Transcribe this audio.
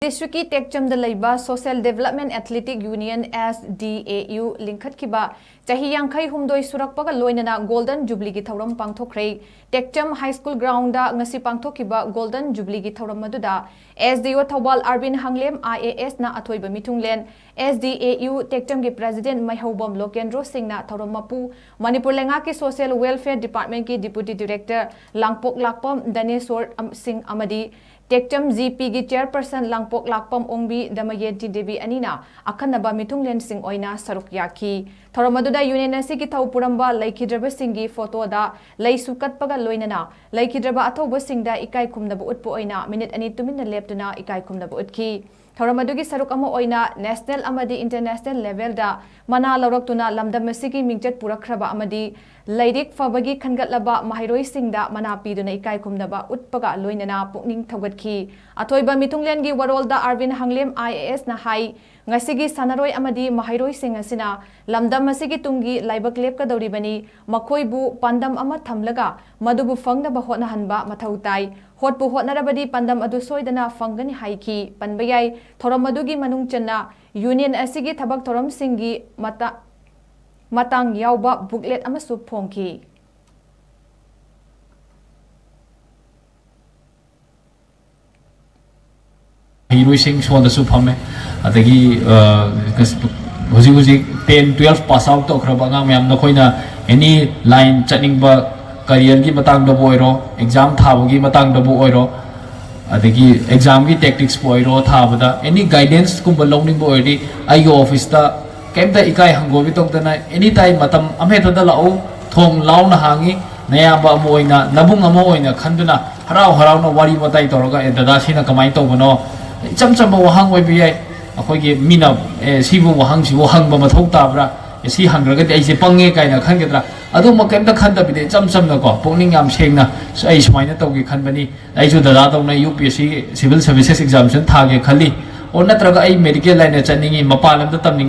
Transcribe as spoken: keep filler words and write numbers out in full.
ꯗꯤꯁꯇ꯭ꯔꯤꯛꯀꯤ ꯇꯦꯛꯆꯝꯗ ꯂꯩꯕ Social Development Athletic Union, S D A U, ꯂꯤꯡꯈꯠꯈꯤꯕ ꯆꯍꯤ ꯌꯥꯡꯈꯩ ꯍꯨꯝꯗꯣꯏ ꯁꯨꯔꯛꯄꯒ ꯂꯣꯏꯅꯅ Golden Jubileeꯒꯤ ꯊꯧꯔꯝ ꯄꯥꯡꯊꯣꯛꯈ꯭ꯔꯦ꯫ ꯇꯦꯛꯆꯝ High School Groundꯗ ꯉꯁꯤ ꯄꯥꯡꯊꯣꯛꯈꯤꯕ Golden Jubileeꯒꯤ ꯊꯧꯔꯝ ꯑꯗꯨꯗ S D O Thoubal ꯑꯔꯕꯤꯟ ꯍꯥꯡꯂꯦꯝ, I A S, ꯅ ꯑꯊꯣꯏꯕ ꯃꯤꯊꯨꯡꯂꯦꯟ, S D A U ꯇꯦꯛꯆꯝꯒꯤ President ꯃꯩꯍꯧꯕꯝ ꯂꯣꯀꯦꯟꯗ꯭ꯔꯣ ꯁꯤꯡꯅ ꯊꯧꯔꯝ ꯃꯄꯨ, ꯃꯅꯤꯄꯨꯔ ꯂꯩꯉꯥꯛꯀꯤ Social Welfare Departmentꯀꯤ Deputy Director ꯂꯥꯡꯄꯣꯛ ꯂꯥꯛꯄꯝ dinosaur, ꯑꯝ, ꯁꯤꯡ ꯑꯃꯗꯤ ꯇꯦꯛꯆꯝ G Pꯒꯤ Chairperson ꯂꯥꯡꯄꯣꯛ ꯂꯥꯛꯄꯝ ꯑꯣꯡꯕꯤ ꯗꯃꯌꯦꯟꯇꯤ ꯗꯦꯕꯤ ꯑꯅꯤꯅ ꯑꯈꯟꯅꯕ ꯃꯤꯊꯨꯡꯂꯦꯟꯁꯤꯡ ꯑꯣꯏꯅ ꯁꯔꯨꯛ ꯌꯥꯈꯤ꯫ ꯊꯧꯔꯝ ꯑꯗꯨꯗ Union ꯑꯁꯤꯒꯤ ꯊꯧ ꯄꯨꯔꯝꯕ ꯂꯩꯈꯤꯗ꯭ꯔꯕꯁꯤꯡꯒꯤ ꯐꯣꯇꯣꯗ ꯂꯩꯁꯨ ꯀꯠꯄꯒ ꯂꯣꯏꯅꯅ ꯂꯩꯈꯤꯗ꯭ꯔꯕ ꯑꯊꯧꯕꯁꯤꯡꯗ ꯏꯀꯥꯏ ꯈꯨꯝꯅꯕ ꯎꯠꯄ ꯑꯣꯏꯅ ꯃꯤꯅꯤꯠ ꯑꯅꯤ ꯇꯨꯃꯤꯟꯅ ꯂꯦꯞꯇꯨꯅ ꯏꯀꯥꯏ ꯈꯨꯝꯅꯕ ꯎꯠꯈꯤ꯫ ꯊꯧꯔꯝ ꯑꯗꯨꯒꯤ ꯁꯔꯨꯛ ꯑꯃ ꯑꯣꯏꯅ National ꯑꯃꯗꯤ International levelꯗ ꯃꯅꯥ ꯂꯧꯔꯛꯇꯨꯅ ꯂꯝꯗꯝ ꯑꯁꯤꯒꯤ ꯃꯤꯡꯆꯠ ꯄꯨꯔꯛꯈ꯭ꯔꯕ ꯑꯃꯗꯤ ꯂꯥꯏꯔꯤꯛ ꯐꯕꯒꯤ ꯈꯟꯒꯠꯂꯕ ꯃꯍꯩꯔꯣꯏꯁꯤꯡꯗ ꯃꯅꯥ ꯄꯤꯗꯨꯅ ꯏꯀꯥꯏ ꯈꯨꯝꯅꯕ ꯎꯠꯄꯒ ꯂꯣꯏꯅꯅ ꯄꯨꯛꯅꯤꯡ ꯊꯧꯒꯠꯈꯤ꯫ ꯑꯊꯣꯏꯕ ꯃꯤꯊꯨꯡꯂꯦꯟꯒꯤ ꯋꯥꯔꯣꯜꯗ ꯑꯥꯔꯕꯤꯟ ꯍꯥꯡꯂꯦꯝ, I A S, ꯅ ꯍꯥꯏ, ꯉꯁꯤꯒꯤ ꯁꯥꯟꯅꯔꯣꯏ ꯑꯃꯗꯤ ꯃꯍꯩꯔꯣꯏꯁꯤꯡ ꯑꯁꯤꯅ ꯂꯝꯗꯝ ꯑꯁꯤꯒꯤ ꯇꯨꯡꯒꯤ ꯂꯥꯏꯕꯛ ꯂꯦꯞꯀꯗꯧꯔꯤꯕꯅꯤ꯫ ꯃꯈꯣꯏꯕꯨ ꯄꯥꯟꯗꯝ ꯑꯃ ꯊꯝꯂꯒ ꯃꯗꯨꯕꯨ ꯐꯪꯅꯕ ꯍꯣꯠꯅꯍꯟꯕ ꯃꯊꯧ ꯇꯥꯏ꯫ ꯍꯣꯠꯄꯨ ꯍꯣꯠꯅꯔꯕꯗꯤ ꯄꯥꯟꯗꯝ ꯑꯗꯨ ꯁꯣꯏꯗꯅ ꯐꯪꯒꯅꯤ ꯍꯥꯏꯈꯤ꯫ ꯄꯟꯕ ꯌꯥꯏ, ꯊꯧꯔꯝ ꯑꯗꯨꯒꯤ ꯃꯅꯨꯡ ꯆꯟꯅ Union ꯑꯁꯤꯒꯤ ꯊꯕꯛ ꯊꯧꯔꯝꯁꯤꯡꯒꯤ ꯃꯇꯥ-, ꯃꯇꯥꯡ ꯌꯥꯎꯕ booklet ꯑꯃꯁꯨ ꯐꯣꯡꯈꯤ꯫ ꯃꯍꯩꯔꯣꯏꯁꯤꯡ ꯁꯣꯝꯗꯁꯨ ꯐꯝꯃꯦ꯫ ꯑꯗꯒꯤ, ꯑ, ꯍꯧꯖꯤꯛ ꯍꯧꯖꯤꯛ ten, twelve pass out ꯇꯧꯈ꯭ꯔꯕ ꯑꯉꯥꯡ ꯃꯌꯥꯝ, ꯅꯈꯣꯏꯅ any line ꯆꯠꯅꯤꯡꯕ, careerꯒꯤ ꯃꯇꯥꯡꯗꯕꯨ ꯑꯣꯏꯔꯣ, exam ꯊꯥꯕꯒꯤ ꯃꯇꯥꯡꯗꯕꯨ ꯑꯣꯏꯔꯣ, ꯑꯗꯒꯤ examꯒꯤ tacticsꯄꯨ ꯑꯣꯏꯔꯣ, ꯊꯥꯕꯗ any guidanceꯀꯨꯝꯕ ꯂꯧꯅꯤꯡꯕ ꯑꯣꯏꯔꯗꯤ ꯑꯩꯒꯤ officeꯇ ꯀꯩꯝꯇ ꯏꯀꯥꯏ ꯍꯪꯒꯣꯏꯕ ꯇꯧꯗꯅ anytime ꯃꯇꯝ ꯑꯃꯍꯦꯛꯇꯗ ꯂꯥꯛꯎ꯫ ꯊꯣꯡ ꯂꯥꯎꯅ ꯍꯥꯡꯉꯤ꯫ ꯅꯌꯥꯝꯕ ꯑꯃ ꯑꯣꯏꯅ, ꯅꯕꯨꯡ ꯑꯃ ꯑꯣꯏꯅ ꯈꯟꯗꯨꯅ ꯍꯔꯥꯎ ꯍꯔꯥꯎꯅ ꯋꯥꯔꯤ ꯋꯥꯇꯥꯏ ꯇꯧꯔꯒ, "ꯑꯦ, ꯗꯗꯥ, ꯁꯤꯅ ꯀꯃꯥꯏꯅ ꯇꯧꯕꯅꯣ?" ꯏꯆꯝ ꯆꯝꯕ ꯋꯥꯍꯪ ꯑꯣꯏꯕ ꯌꯥꯏ꯫ ꯑꯩꯈꯣꯏꯒꯤ ꯃꯤꯅ, "ꯑꯦ, ꯁꯤꯕꯨ ꯋꯥꯍꯪꯁꯤꯕꯨ ꯍꯪꯕ ꯃꯊꯧ ꯇꯥꯕ꯭ꯔꯥ? ꯑꯦ, ꯁꯤ ꯍꯪꯗ꯭ꯔꯒꯗꯤ ꯑꯩꯁꯦ ꯄꯪꯉꯦ" ꯀꯥꯏꯅ ꯈꯟꯒꯗ꯭ꯔꯥ? ꯑꯗꯨꯒꯨꯝꯕ ꯀꯩꯝꯇ ꯈꯟꯗꯕꯤꯗ ꯏꯆꯝ ꯆꯝꯅꯀꯣ, ꯄꯨꯛꯅꯤꯡ ꯌꯥꯝ ꯁꯦꯡꯅ, "ꯑꯩ ꯁꯨꯃꯥꯏꯅ ꯇꯧꯒꯦ ꯈꯟꯕꯅꯤ, ꯑꯩꯁꯨ ꯗꯗꯥꯗꯧꯅ U P S C Civil Services Examination ꯊꯥꯒꯦ ꯈꯜꯂꯤ, ꯑꯣ ꯅꯠꯇ꯭ꯔꯒ ꯑꯩ medical lineꯗ ꯆꯠꯅꯤꯡꯉꯤ, ꯃꯄꯥꯟ ꯂꯝꯗ ꯇꯝꯅꯤꯡꯉꯤ"